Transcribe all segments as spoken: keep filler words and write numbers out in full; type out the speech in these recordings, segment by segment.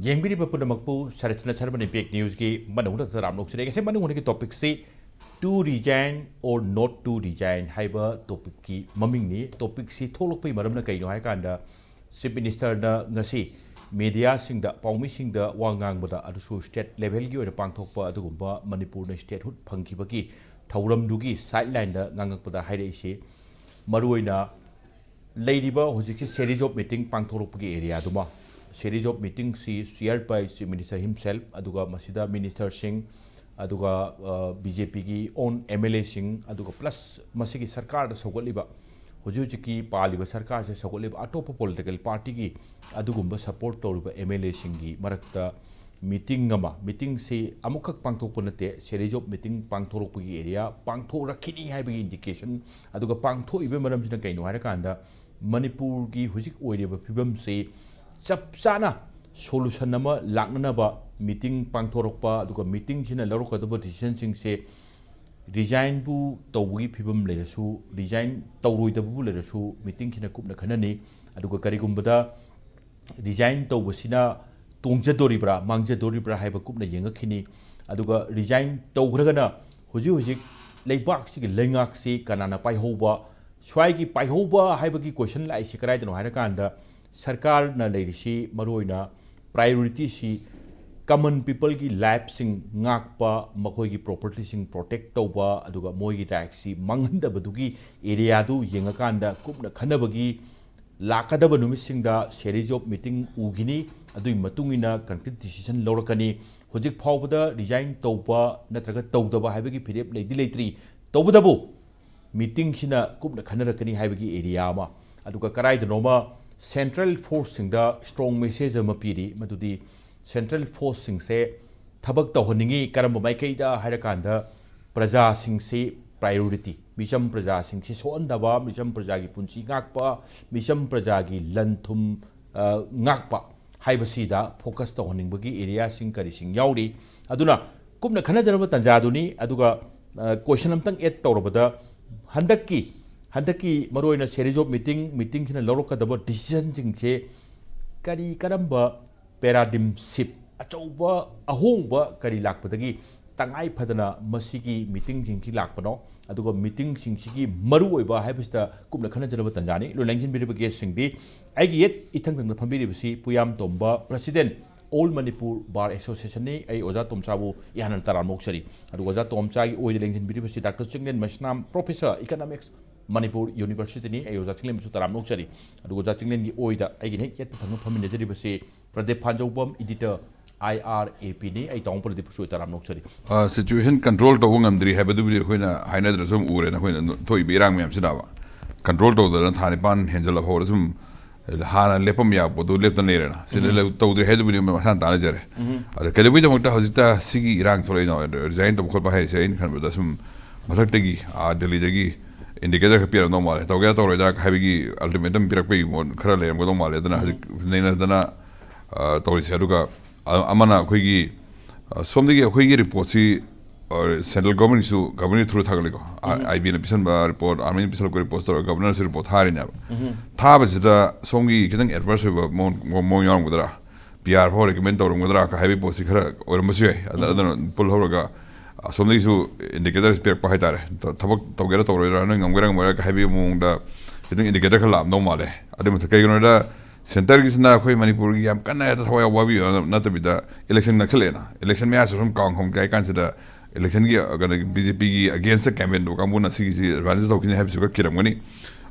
ꯌꯦꯡꯕꯤꯔꯤꯕ ꯄꯨꯝꯅꯃꯛꯄꯨ ꯁꯔꯠꯅ ꯁꯔꯕꯅꯤ ꯄꯦꯛ ꯅ꯭ꯌꯨꯁꯀꯤ ꯃꯅꯨꯡꯗ ꯇꯔꯥꯝꯅ ꯑꯣꯛꯆꯔꯤ꯫ ꯉꯁꯤ ꯃꯅꯨꯡ ꯍꯨꯠꯅꯒꯤ ꯇꯣꯄꯤꯛꯁꯤ "To resign or not to resign" ꯍꯥꯏꯕ ꯇꯣꯄꯤꯛꯀꯤ ꯃꯃꯤꯡꯅꯤ꯫ ꯇꯣꯄꯤꯛꯁꯤ ꯊꯣꯛꯂꯛꯄꯒꯤ ꯃꯔꯝꯅ ꯀꯩꯅꯣ ꯍꯥꯏꯀꯥꯟꯗ, ꯆꯤꯐ ꯃꯤꯅꯤꯁꯇꯔꯅ ꯉꯁꯤ ꯃꯦꯗꯤꯌꯥꯁꯤꯡꯗ, ꯄꯥꯎꯃꯤꯁꯤꯡꯗ ꯋꯥ ꯉꯥꯡꯕꯗ, ꯑꯗꯨꯁꯨ ꯁ꯭ꯇꯦꯠ ꯂꯦꯚꯦꯜꯒꯤ ꯑꯣꯏꯅ ꯄꯥꯡꯊꯣꯛꯄ ꯑꯗꯨꯒꯨꯝꯕ ꯃꯅꯤꯄꯨꯔꯅ ꯁ꯭ꯇꯦꯠꯍꯨꯗ ꯐꯪꯈꯤꯕꯒꯤ ꯊꯧꯔꯝꯗꯨꯒꯤ ꯁꯥꯏꯗꯂꯥꯏꯟꯗ ꯉꯥꯡꯉꯛꯄꯗ ꯍꯥꯏꯔꯛꯏꯁꯤ, ꯃꯔꯨꯑꯣꯏꯅ ꯂꯩꯔꯤꯕ ꯍꯧꯖꯤꯛꯁꯤ series of meeting ꯄꯥꯡꯊꯣꯔꯛꯄꯒꯤ ꯑꯦꯔꯤꯌꯥꯗꯨꯃ, series of meetingꯁꯤ chair by Chief Minister himself, ꯑꯗꯨꯒ ꯃꯁꯤꯗ ꯃꯤꯅꯤꯁꯇꯔꯁꯤꯡ, ꯑꯗꯨꯒ ꯕꯤ ꯖꯦ ꯄꯤꯒꯤ ꯑꯣꯟ ꯑꯦꯝ ꯑꯦꯜ ꯑꯦꯁꯤꯡ, ꯑꯗꯨꯒ ꯄ꯭ꯂꯁ ꯃꯁꯤꯒꯤ ꯁꯔꯀꯥꯔꯗ ꯁꯧꯒꯠꯂꯤꯕ, ꯍꯧꯖꯤꯛ ꯍꯧꯖꯤꯛꯀꯤ ꯄꯥꯜꯂꯤꯕ ꯁꯔꯀꯥꯔꯁꯦ ꯁꯧꯒꯠꯂꯤꯕ ꯑꯇꯣꯞꯄ ꯄꯣꯂꯤꯇꯤꯀꯦꯜ ꯄꯥꯔꯇꯤꯒꯤ ꯑꯗꯨꯒꯨꯝꯕ ꯁꯄꯣꯔꯠ ꯇꯧꯔꯤꯕ ꯑꯦꯝ ꯑꯦꯜ ꯑꯦꯁꯤꯡꯒꯤ ꯃꯔꯛꯇ ꯃꯤꯇꯤꯡ ꯑꯃ, ꯃꯤꯇꯤꯡꯁꯤ ꯑꯃꯨꯛꯈꯛ ꯄꯥꯡꯊꯣꯛꯄ ꯅꯠꯇꯦ, series of meeting ꯄꯥꯡꯊꯣꯔꯛꯄꯒꯤ ꯑꯦꯔꯤꯌꯥ ꯄꯥꯡꯊꯣꯛꯔꯛꯈꯤꯅꯤ ꯍꯥꯏꯕꯒꯤ ꯏꯟꯗꯤꯀꯦꯁꯟ꯫ ꯑꯗꯨꯒ ꯄꯥꯡꯊꯣꯛꯏꯕ ꯃꯔꯝꯁꯤꯅ ꯀꯩꯅꯣ ꯍꯥꯏꯔꯀꯥꯟꯗ, ꯃꯅꯤꯄꯨꯔꯒꯤ ꯍꯧꯖꯤꯛ ꯑꯣꯏꯔꯤꯕ ꯐꯤꯕꯝꯁꯤ ꯆꯞ ꯆꯥꯅ ꯁꯣꯂꯨꯁꯟ ꯑꯃ ꯂꯥꯛꯅꯅꯕ ꯃꯤꯇꯤꯡ ꯄꯥꯡꯊꯣꯔꯛꯄ, ꯑꯗꯨꯒ ꯃꯤꯇꯤꯡꯁꯤꯅ ꯂꯧꯔꯛꯀꯗꯕ ꯗꯤꯁꯤꯖꯟꯁꯤꯡꯁꯦ, ꯔꯤꯖꯥꯏꯟꯕꯨ ꯇꯧꯕꯒꯤ ꯐꯤꯕꯝ ꯂꯩꯔꯁꯨ, ꯔꯤꯖꯥꯏꯟ ꯇꯧꯔꯣꯏꯗꯕꯕꯨ ꯂꯩꯔꯁꯨ, ꯃꯤꯇꯤꯡꯁꯤꯅ ꯀꯨꯞꯅ ꯈꯟꯅꯅꯤ꯫ ꯑꯗꯨꯒ ꯀꯔꯤꯒꯨꯝꯕꯗ ꯔꯤꯖꯥꯏꯟ ꯇꯧꯕꯁꯤꯅ ꯇꯣꯡꯖꯗꯣꯔꯤꯕ꯭ꯔꯥ, ꯃꯥꯡꯖꯗꯣꯔꯤꯕ꯭ꯔꯥ ꯍꯥꯏꯕ ꯀꯨꯞꯅ ꯌꯦꯡꯉꯛꯈꯤꯅꯤ꯫ ꯑꯗꯨꯒ ꯔꯤꯖꯥꯏꯟ ꯇꯧꯈ꯭ꯔꯒꯅ ꯍꯧꯖꯤꯛ ꯍꯧꯖꯤꯛ ꯂꯩꯕꯥꯛꯁꯤꯒꯤ ꯂꯩꯉꯥꯛꯁꯤ ꯀꯅꯥꯅ ꯄꯥꯏꯍꯧꯕ, ꯁ꯭ꯋꯥꯏꯒꯤ ꯄꯥꯏꯍꯧꯕ ꯍꯥꯏꯕꯒꯤ ꯀꯣꯏꯁꯟ ꯂꯥꯛꯏꯁꯤ ꯀꯗꯥꯏꯗꯅꯣ ꯍꯥꯏꯔꯀꯥꯟꯗ, ꯁꯔꯀꯥꯔꯅ ꯂꯩꯔꯤꯁꯤ ꯃꯔꯨꯑꯣꯏꯅ ꯄ꯭ꯔꯥꯏꯌꯣꯔꯤꯇꯤꯁꯤ ꯀꯃꯟ ꯄꯤꯄꯜꯒꯤ ꯂꯥꯏꯐꯁꯤꯡ ꯉꯥꯛꯄ, ꯃꯈꯣꯏꯒꯤ ꯄ꯭ꯔꯣꯄꯔꯇꯤꯁꯤꯡ ꯄ꯭ꯔꯣꯇꯦꯛ ꯇꯧꯕ, ꯑꯗꯨꯒ ꯃꯣꯏꯒꯤ ꯔꯥꯏꯠꯁꯤ ꯃꯥꯡꯍꯟꯗꯕꯗꯨꯒꯤ ꯑꯦꯔꯤꯌꯥꯗꯨ ꯌꯦꯡꯉꯀꯥꯟꯗ ꯀꯨꯞꯅ ꯈꯟꯅꯕꯒꯤ ꯂꯥꯛꯀꯗꯕ ꯅꯨꯃꯤꯠꯁꯤꯡꯗ series of meeting ꯎꯈꯤꯅꯤ꯫ ꯑꯗꯨꯒꯤ ꯃꯇꯨꯡ ꯏꯟꯅ ꯀꯟꯀ꯭ꯔꯤꯠ ꯗꯤꯁꯤꯖꯟ ꯂꯧꯔꯛꯀꯅꯤ꯫ ꯍꯧꯖꯤꯛ ꯐꯥꯎꯕꯗ ꯔꯤꯖꯥꯏꯟ ꯇꯧꯕ ꯅꯠꯇ꯭ꯔꯒ ꯇꯧꯗꯕ ꯍꯥꯏꯕꯒꯤ ꯐꯤꯔꯦꯞ ꯂꯩꯗꯤ ꯂꯩꯇ꯭ꯔꯤ꯫ ꯇꯧꯕꯇꯕꯨ ꯃꯤꯇꯤꯡꯁꯤꯅ ꯀꯨꯞꯅ ꯈꯟꯅꯔꯛꯀꯅꯤ ꯍꯥꯏꯕꯒꯤ ꯑꯦꯔꯤꯌꯥ ꯑꯃ, ꯑꯗꯨꯒ ꯀꯗꯥꯏꯗꯅꯣꯃ ꯁꯦꯟꯇ꯭ꯔꯦꯜ ꯐꯣꯔꯁꯁꯤꯡꯗ ꯁ꯭ꯇꯔꯣꯡ ꯃꯦꯁꯦꯖ ꯑꯃ ꯄꯤꯔꯤ, ꯃꯗꯨꯗꯤ ꯁꯦꯟꯇ꯭ꯔꯦꯜ ꯐꯣꯔꯁꯁꯤꯡꯁꯦ ꯊꯕꯛ ꯇꯧꯍꯟꯅꯤꯡꯉꯤ꯫ ꯀꯔꯝꯕ ꯃꯥꯏꯀꯩꯗ ꯍꯥꯏꯔꯀꯥꯟꯗ, ꯄ꯭ꯔꯖꯥꯁꯤꯡꯁꯤ ꯄ꯭ꯔꯥꯏꯌꯣꯔꯤꯇꯤ, ꯃꯤꯆꯝ ꯄ꯭ꯔꯖꯥꯁꯤꯡꯁꯤ ꯁꯣꯛꯍꯟꯗꯕ, ꯃꯤꯆꯝ ꯄ꯭ꯔꯖꯥꯒꯤ ꯄꯨꯟꯁꯤ ꯉꯥꯛꯄ, ꯃꯤꯆꯝ ꯄ꯭ꯔꯖꯥꯒꯤ ꯂꯟ ꯊꯨꯝ, ꯑ, ꯉꯥꯛꯄ ꯍꯥꯏꯕꯁꯤꯗ ꯐꯣꯀꯁ ꯇꯧꯍꯟꯅꯤꯡꯕꯒꯤ ꯑꯦꯔꯤꯌꯥꯁꯤꯡ ꯀꯔꯤꯁꯤꯡ ꯌꯥꯎꯔꯤ꯫ ꯑꯗꯨꯅ ꯀꯨꯞꯅ ꯈꯟꯅꯖꯔꯕ ꯇꯥꯟꯖꯥꯗꯨꯅꯤ꯫ ꯑꯗꯨꯒ, ꯑ, ꯀꯣꯏꯁꯟ ꯑꯝꯇꯪ ꯑꯦꯗ ꯇꯧꯔꯕꯗ, ꯍꯟꯗꯛꯀꯤ, ꯍꯟꯗꯛꯀꯤ ꯃꯔꯨꯑꯣꯏꯅ series of meeting, ꯃꯤꯇꯤꯡꯁꯤꯅ ꯂꯧꯔꯛꯀꯗꯕ ꯗꯤꯁꯤꯖꯟꯁꯤꯡꯁꯦ ꯀꯔꯤ, ꯀꯔꯝꯕ paradigm shift, ꯑꯆꯧꯕ ꯑꯍꯣꯡꯕ ꯀꯔꯤ ꯂꯥꯛꯄꯗꯒꯤ ꯇꯉꯥꯏ ꯐꯗꯅ ꯃꯁꯤꯒꯤ ꯃꯤꯇꯤꯡꯁꯤꯡꯁꯤ ꯂꯥꯛꯄꯅꯣ, ꯑꯗꯨꯒ ꯃꯤꯇꯤꯡꯁꯤꯡꯁꯤꯒꯤ ꯃꯔꯨꯑꯣꯏꯕ ꯍꯥꯏꯕꯁꯤꯗ ꯀꯨꯞꯅ ꯈꯟꯅꯖꯅꯕ ꯇꯥꯟꯖꯥꯅꯤ꯫ ꯂꯣꯏꯅ ꯂꯦꯡꯁꯤꯟꯕꯤꯔꯤꯕ guest ꯁꯤꯡꯗꯤ, ꯑꯩꯒꯤ ꯌꯦꯠ ꯏꯊꯪ ꯊꯪꯅ ꯐꯝꯕꯤꯔꯤꯕꯁꯤ ꯄꯨꯌꯥꯝ ꯇꯣꯝꯕ, President, All Manipur Bar Association ꯅꯤ꯫ ꯑꯩ ꯑꯣꯖꯥ ꯇꯣꯝꯆꯥꯕꯨ ꯏꯍꯥꯟ ꯍꯥꯟꯅ ꯇꯔꯥꯝꯅ ꯑꯣꯛꯆꯔꯤ꯫ ꯑꯗꯨꯒ ꯑꯣꯖꯥ ꯇꯣꯝꯆꯥꯒꯤ ꯑꯣꯏꯗ ꯂꯦꯡꯁꯤꯟꯕꯤꯔꯤꯕꯁꯤ Doctor ꯆꯤꯡꯂꯦꯟ ꯃꯩꯁꯅꯥꯝ, Professor, Economics, Manipur University ꯅꯤ꯫ ꯑꯩ ꯑꯣꯖꯥ ꯆꯤꯡꯂꯦꯟꯕꯨꯁꯨ ꯇꯔꯥꯝꯅ ꯑꯣꯛꯆꯔꯤ꯫ ꯑꯗꯨꯒ ꯑꯣꯖꯥ ꯆꯤꯡꯂꯦꯟꯒꯤ ꯑꯣꯏꯗ ꯑꯩꯒꯤ ꯍꯦꯛ ꯌꯦꯠꯇ ꯊꯪꯅ ꯐꯝꯃꯤꯟꯅꯖꯔꯤꯕꯁꯤ Pradeep ꯐꯥꯟꯖꯧꯕꯝ, Editor, I R A P ꯅꯤ꯫ ꯑꯩ ꯇꯥꯃꯣ ꯄ꯭ꯔꯗꯤꯞꯄꯨꯁꯨ ꯑꯩ ꯇꯔꯥꯝꯅ ꯑꯣꯛꯆꯔꯤ꯫ ꯑ, situation control ꯇꯧꯕ ꯉꯝꯗ꯭ꯔꯤ ꯍꯥꯏꯕꯗꯨꯕꯨꯗꯤ ꯑꯩꯈꯣꯏꯅ ꯍꯥꯏꯅꯗ꯭ꯔꯁꯨ ꯑꯗꯨꯝ ꯎꯔꯦ, ꯅꯈꯣꯏꯅ ꯊꯣꯛꯏꯕ ꯏꯔꯥꯡ ꯃꯌꯥꯝꯁꯤꯅꯕ꯫ Control ꯇꯧꯗꯅ ꯊꯥ ꯅꯤꯄꯥꯟ ꯍꯦꯟꯖꯜꯂ ꯐꯥꯎꯔ ꯁꯨꯝ ꯍꯥꯟꯅ ꯂꯦꯞꯄꯝ ꯌꯥꯕ ꯄꯣꯠꯇꯨ ꯂꯦꯞꯇꯅ ꯂꯩꯔꯦꯅ꯫ ꯁꯤꯗ ꯎꯝ꯫ ꯂꯧ-, ꯇꯧꯗ꯭ꯔꯦ ꯍꯥꯏꯗꯨꯕꯨꯗꯤ ꯃꯁꯥꯅ ꯇꯥꯟꯅꯖꯔꯦ꯫ ꯎꯝ꯫ ꯑꯗ ꯀꯩꯗꯧꯕꯩꯗꯃꯛꯇ ꯍꯧꯖꯤꯛꯇ ꯁꯤꯒꯤ ꯏꯔꯥꯡ ꯊꯣꯛꯂꯛꯏꯅꯣ? Resign ꯇꯧꯕ ꯈꯣꯠꯄ ꯍꯥꯏꯔꯤꯁꯦ ꯑꯩꯅ ꯈꯟꯕꯗ ꯁꯨꯝ ꯃꯊꯛꯇꯒꯤ, ꯑꯥ, ꯗꯦꯜꯂꯤꯗꯒꯤ indicator ꯈꯔ ꯄꯤꯔꯝꯗꯧ ꯃꯥꯜꯂꯦ꯫ ꯇꯧꯒꯦꯔꯥ ꯇꯧꯔꯣꯏꯗ ꯍꯥꯏꯕꯒꯤ ultimatum ꯄꯤꯔꯛꯄꯒꯤ ꯃꯑꯣꯡ ꯈꯔ ꯂꯩꯔꯝꯒꯗꯧ ꯃꯥꯜꯂꯦ꯫ ꯑꯗꯨꯅ ꯎꯝ꯫ ꯍꯧꯖꯤꯛ ꯅꯩꯅꯗꯅ, ꯑꯥ, ꯇꯧꯔꯤꯁꯦ꯫ ꯑꯗꯨꯒ ꯑ-, ꯑꯃꯅ ꯑꯩꯈꯣꯏꯒꯤ, ꯑ, ꯁꯣꯝꯗꯒꯤ ꯑꯩꯈꯣꯏꯒꯤ reportꯁꯤ, ꯑ, central governmentꯁꯨ, government through ꯊꯥꯒꯠꯂꯤꯀꯣ꯫ ꯑ, ꯎꯝ꯫ IB ꯅ ꯄꯤꯁꯟꯕ report, army ꯅ ꯄꯤꯁꯜꯂꯛꯄ report ꯇꯧꯔꯒ governorꯁꯨ report ꯊꯥꯔꯤꯅꯦꯕ꯫ ꯎꯝ꯫ ꯊꯥꯕꯁꯤꯗ ꯁꯣꯝꯒꯤ ꯈꯤꯇꯪ adverse ꯑꯣꯏꯕ ꯃꯑꯣꯡ, ꯃꯑꯣꯡ ꯌꯥꯎꯔꯝꯒꯗ꯭ꯔꯥ? PR ꯐꯥꯎ recommend ꯇꯧꯔꯝꯒꯗ꯭ꯔꯥ ꯀ ꯍꯥꯏꯕꯒꯤ ꯄꯣꯠꯁꯤ ꯈꯔ ꯑꯣꯏꯔꯝꯕꯁꯨ ꯌꯥꯏ꯫ ꯑꯗ-, ꯎꯝ꯫ ꯑꯗꯨꯅ ꯄꯨꯜꯍꯧꯔꯒ ꯑꯁꯣꯝꯗꯒꯤꯁꯨ indicators ꯄꯤꯔꯛꯄ ꯍꯥꯏꯇꯥꯔꯦ꯫ ꯊ-, ꯊꯕꯛ ꯇꯧꯒꯦꯔꯥ ꯇꯧꯔꯣꯏꯗ꯭ꯔꯥ, ꯅꯣꯏ ꯉꯝꯒꯦꯔꯥ ꯉꯝꯃꯣꯏꯔꯥ ꯀ ꯍꯥꯏꯕꯒꯤ ꯃꯑꯣꯡꯗ ꯈꯤꯇꯪ indicator ꯈꯔ ꯂꯥꯛꯑꯝꯗꯧ ꯃꯥꯜꯂꯦ꯫ ꯑꯗꯨꯏ ꯃꯊꯛ ꯀꯩꯒꯤꯅꯣ ꯍꯥꯏꯗ centreꯒꯤꯁꯤꯅ ꯑꯩꯈꯣꯏ ꯃꯅꯤꯄꯨꯔꯒꯤ ꯌꯥꯝ ꯀꯟꯅ ꯍꯦꯛꯇ ꯊꯋꯥꯏ ꯌꯥꯎꯕ ꯋꯥꯕꯤꯕ ꯅꯠꯇꯕꯤꯗ election ꯅꯛꯁꯜꯂꯛꯑꯦꯅ, election ꯃꯌꯥꯁꯨ ꯁꯨꯝ ꯀꯥꯡ ꯍꯣꯝꯒꯦ ꯍꯥꯏ ꯀꯥꯟꯁꯤꯗ electionꯒꯤ, ꯑ, ꯀꯩꯅꯣ, BJPꯒꯤ againstꯇ campaign ꯇꯧꯕ ꯀꯥꯡꯕꯨꯅ ꯁꯤꯒꯤꯁꯤ advantage ꯇꯧꯈꯤꯅꯤ ꯍꯥꯏꯕꯁꯨ ꯈꯔ ꯀꯤꯔꯝꯒꯅꯤ꯫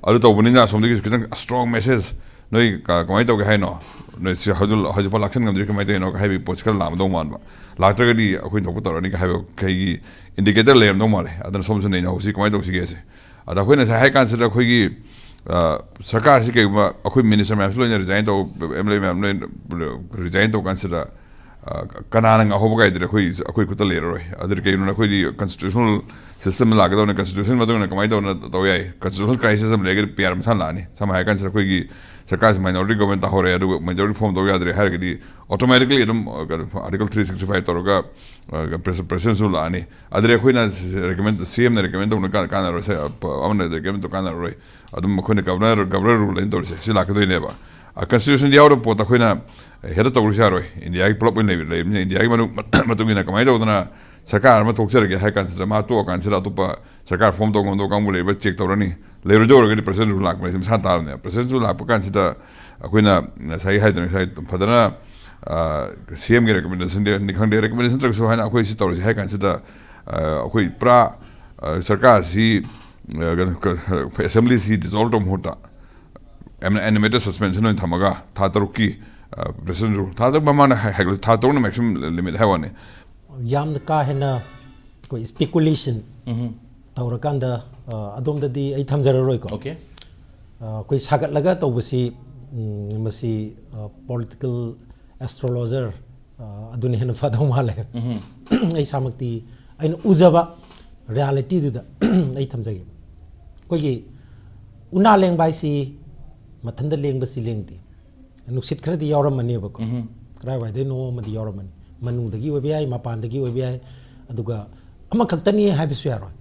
ꯑꯗꯨ ꯇꯧꯕꯅꯤꯅ ꯑꯁꯣꯝꯗꯒꯤꯁꯨ ꯈꯤꯇꯪ strong message, ꯅꯣꯏ ꯀ-, ꯀꯃꯥꯏꯅ ꯇꯧꯒꯦ ꯍꯥꯏꯅꯣ? ꯅꯣꯏ ꯁꯤ ꯍꯧꯖꯤꯛ, ꯍꯧꯖꯤꯛꯐꯥꯎ ꯂꯥꯛꯁꯟ ꯉꯝꯗ꯭ꯔꯤ ꯀꯃꯥꯏꯅ ꯇꯧꯔꯤꯅꯣ ꯍꯥꯏꯕꯒꯤ ꯄꯣꯠꯁꯤ ꯈꯔ ꯂꯥꯛꯑꯝꯗꯧ ꯃꯥꯟꯕ꯫ ꯂꯥꯛꯇ꯭ꯔꯒꯗꯤ ꯑꯩꯈꯣꯏꯅ ꯊꯣꯛꯄ ꯇꯧꯔꯅꯤ ꯍꯥꯏꯕ ꯀꯩꯒꯤ indicator ꯂꯩꯔꯝꯗꯧ ꯃꯥꯜꯂꯦ꯫ ꯑꯗꯨꯅ ꯁꯣꯝꯁꯨ ꯅꯩꯅꯍꯧꯁꯤ, ꯀꯃꯥꯏꯅ ꯇꯧꯁꯤꯒꯦ ꯁꯦ꯫ ꯑꯗ ꯑꯩꯈꯣꯏꯅ ꯉꯁꯥꯏ ꯍꯥꯏ ꯀꯥꯟꯁꯤꯗ ꯑꯩꯈꯣꯏꯒꯤ, ꯑ, ꯁꯔꯀꯥꯔꯁꯤ ꯀꯩꯒꯨꯝꯕ ꯑꯩꯈꯣꯏ minister ꯃꯌꯥꯝꯁꯨ ꯂꯣꯏꯅ resign ꯇꯧ, MLA ꯃꯌꯥꯝ ꯂꯣꯏꯅ resign ꯇꯧ ꯀꯥꯟꯁꯤꯗ, ꯑ, ꯀꯅꯥꯅ ꯉꯥꯛꯍꯧꯕ ꯀꯥꯏꯗꯨꯗꯤ ꯑꯩꯈꯣꯏ, ꯑꯩꯈꯣꯏ ꯈꯨꯠꯇ ꯂꯩꯔꯔꯣꯏ꯫ ꯑꯗꯨꯗꯤ ꯀꯩꯒꯤꯅꯣ, ꯑꯩꯈꯣꯏꯗꯤ constitutional system ꯂꯥꯛꯀꯗꯧꯅꯤ, constitution ꯃꯇꯨꯡ ꯏꯟꯅ ꯀꯃꯥꯏꯅ ꯇꯧꯅ ꯇꯧ ꯌꯥꯏ, constitutional crisis ꯑꯃ ꯂꯩꯔꯒꯗꯤ PR ꯃꯁꯥꯅ ꯂꯥꯛꯑꯅꯤ꯫ ꯁꯝꯅ ꯍꯥꯏꯔ ꯀꯥꯟꯁꯤꯗ ꯑꯩꯈꯣꯏꯒꯤ ꯁꯔꯀꯥꯔꯁꯤ minority government ꯇꯥꯍꯧꯔꯦ, ꯑꯗꯨꯒ majority form ꯇꯧ ꯌꯥꯗ꯭ꯔꯦ ꯍꯥꯏꯔꯒꯗꯤ automatically ꯑꯗꯨꯝ, ꯑ, ꯀꯩꯅꯣ, Article three sixty five ꯇꯧꯔꯒ, ꯑ, ꯄ꯭ꯔꯦꯁ-, ꯄ꯭ꯔꯦꯁꯤꯗꯦꯟꯁꯨ ꯂꯥꯛꯑꯅꯤ꯫ ꯑꯗꯨꯗꯤ ꯑꯩꯈꯣꯏꯅ recommend, CMꯅ recommend ꯇꯧꯅ ꯀꯥꯟ-, ꯀꯥꯟꯅꯔꯣꯏ, ꯁꯦ, ꯑ, ꯄ-, ꯑꯃꯅ recommend ꯇꯧ ꯀꯥꯟꯅꯔꯣꯏ꯫ ꯑꯗꯨꯝ ꯑꯩꯈꯣꯏꯅ governor, governor rule ꯑꯩꯅ ꯇꯧꯔꯤꯁꯦ, ꯁꯤ ꯂꯥꯛꯀꯗꯣꯏꯅꯦꯕ꯫ ꯑ, constitutionꯗ ꯌꯥꯎꯔꯕ ꯄꯣꯠꯇ ꯑꯩꯈꯣꯏꯅ, ꯍꯦꯛꯇ ꯇꯧꯔꯁꯨ ꯌꯥꯔꯣꯏ꯫ ꯏꯟꯗꯤꯌꯥꯒꯤ ꯄꯨꯂꯞ ꯑꯣꯏꯅ ꯂꯩꯕ- ꯂꯩꯕꯅꯤꯅ, ꯏꯟꯗꯤꯌꯥꯒꯤ ꯃꯅꯨꯡ ꯃꯇꯨꯡ ꯏꯟꯅ ꯀꯃꯥꯏꯅ ꯇꯧꯗꯅ ꯁꯔꯀꯥꯔ ꯑꯃ ꯊꯣꯛꯆꯔꯒꯦ ꯍꯥꯏ ꯀꯥꯟꯁꯤꯗ, ꯃꯥ ꯇꯣꯛꯑꯀꯥꯟꯁꯤꯗ ꯑꯇꯣꯞꯄ ꯁꯔꯀꯥꯔ ꯐꯣꯝ ꯇꯧ ꯉꯝꯗꯧꯕ ꯀꯥꯡꯕꯨ ꯂꯩꯕ꯭ꯔꯥ ꯆꯦꯛ ꯇꯧꯔꯅꯤ꯫ ꯂꯩꯔꯣꯏꯗꯧ ꯑꯣꯏꯔꯒꯗꯤ ꯄ꯭ꯔꯁꯤꯗꯦꯟ ꯔꯨꯜ ꯂꯥꯛꯄꯅꯦ, ꯁꯤ ꯃꯁꯥ ꯇꯥꯕꯅꯦ꯫ ꯄ꯭ꯔꯁꯤꯗꯦꯟ ꯔꯨꯜ ꯂꯥꯛꯄ ꯀꯥꯟꯁꯤꯗ ꯑꯩꯈꯣꯏꯅ ꯉꯁꯥꯏꯒꯤ ꯍꯥꯏꯗꯅ ꯉꯁꯥꯏ ꯐꯖꯅ ꯁꯤ ꯑꯦꯝꯒꯤ ꯔꯦꯀꯃꯦꯟꯗꯦꯁꯟꯗꯤ ꯈꯪꯗꯦ, ꯔꯦꯀꯃꯦꯟꯗꯦꯁꯟ ꯅꯠꯇ꯭ꯔꯒꯁꯨ ꯍꯥꯏꯅ ꯑꯩꯈꯣꯏ ꯁꯤ ꯇꯧꯔꯁꯤ ꯍꯥꯏ ꯀꯥꯟꯁꯤꯗ, ꯑꯩꯈꯣꯏ ꯄꯨꯔꯥ ꯁꯔꯀꯥꯔꯁꯤ, ꯑꯦꯁꯦꯝꯕ꯭ꯂꯤꯁꯤ ꯗꯤꯖꯣꯜꯕ ꯇꯧꯕ ꯃꯍꯨꯠꯇ ꯑꯦꯅꯤꯃꯦꯇꯦꯗ ꯁꯁꯄꯦꯟꯁꯟ ꯑꯣꯏꯅ ꯊꯝꯃꯒ ꯊꯥ ꯇꯔꯨꯛꯀꯤ ꯄ꯭ꯔꯁꯤꯗꯦꯟ ꯔꯨꯜ, ꯊꯥ ꯇꯔꯨꯛ ꯃꯃꯥꯡꯗ ꯍꯥꯏ-, ꯍꯥꯏꯒꯠꯂꯦ, ꯊꯥ ꯇꯔꯨꯛꯅ ꯃꯦꯛꯁꯤꯃꯝ ꯂꯤꯃꯤꯠ ꯍꯥꯏ ꯋꯥꯅꯤ꯫ ꯌꯥꯝꯅ ꯀꯥ ꯍꯦꯟꯅ ꯑꯩꯈꯣꯏ ꯁ꯭ꯄꯦꯀꯨꯂꯦꯁꯟ ꯇꯧꯔꯀꯥꯟꯗ, ꯑ, ꯑꯗꯣꯝꯗꯗꯤ ꯑꯩ ꯊꯝꯖꯔꯔꯣꯏꯀꯣ꯫ ꯑꯣꯀꯦ꯫ ꯑ, ꯑꯩꯈꯣꯏ ꯁꯥꯒꯠꯂꯒ ꯇꯧꯕꯁꯤ, ꯎꯝ, ꯃꯁꯤ, ꯑ, ꯄꯣꯂꯤꯇꯤꯀꯦꯜ ꯑꯦꯁꯇ꯭ꯔꯣꯂꯣꯖꯔ, ꯑ, ꯑꯗꯨꯅ ꯍꯦꯟꯅ ꯐꯗꯧ ꯃꯥꯜꯂꯦ꯫ ꯑꯩ ꯏꯁꯥꯃꯛꯇꯤ ꯑꯩꯅ ꯎꯖꯕ ꯔꯤꯌꯥꯂꯤꯇꯤꯗꯨꯗ ꯑꯩ ꯊꯝꯖꯒꯦ꯫ ꯑꯩꯈꯣꯏꯒꯤ ꯎꯅꯥ ꯂꯦꯡꯕ ꯍꯥꯏꯁꯤ ꯃꯊꯟꯇ ꯂꯦꯡꯕꯁꯤ ꯂꯦꯡꯗꯦ꯫ ꯅꯨꯡꯁꯤꯠ ꯈꯔꯗꯤ ꯌꯥꯎꯔꯝꯃꯅꯦꯕꯀꯣ꯫ ꯀꯗꯥꯏꯋꯥꯏꯗꯩꯅꯣ ꯑꯃꯗꯤ ꯌꯥꯎꯔꯝꯃꯅꯤ꯫ ꯃꯅꯨꯡꯗꯒꯤ ꯑꯣꯏꯕ ꯌꯥꯏ, ꯃꯄꯥꯟꯗꯒꯤ ꯑꯣꯏꯕ ꯌꯥꯏ꯫ ꯑꯗꯨꯒ ꯑꯃꯈꯛꯇꯅꯤ ꯍꯥꯏꯕꯁꯨ ꯌꯥꯔꯣꯏ꯫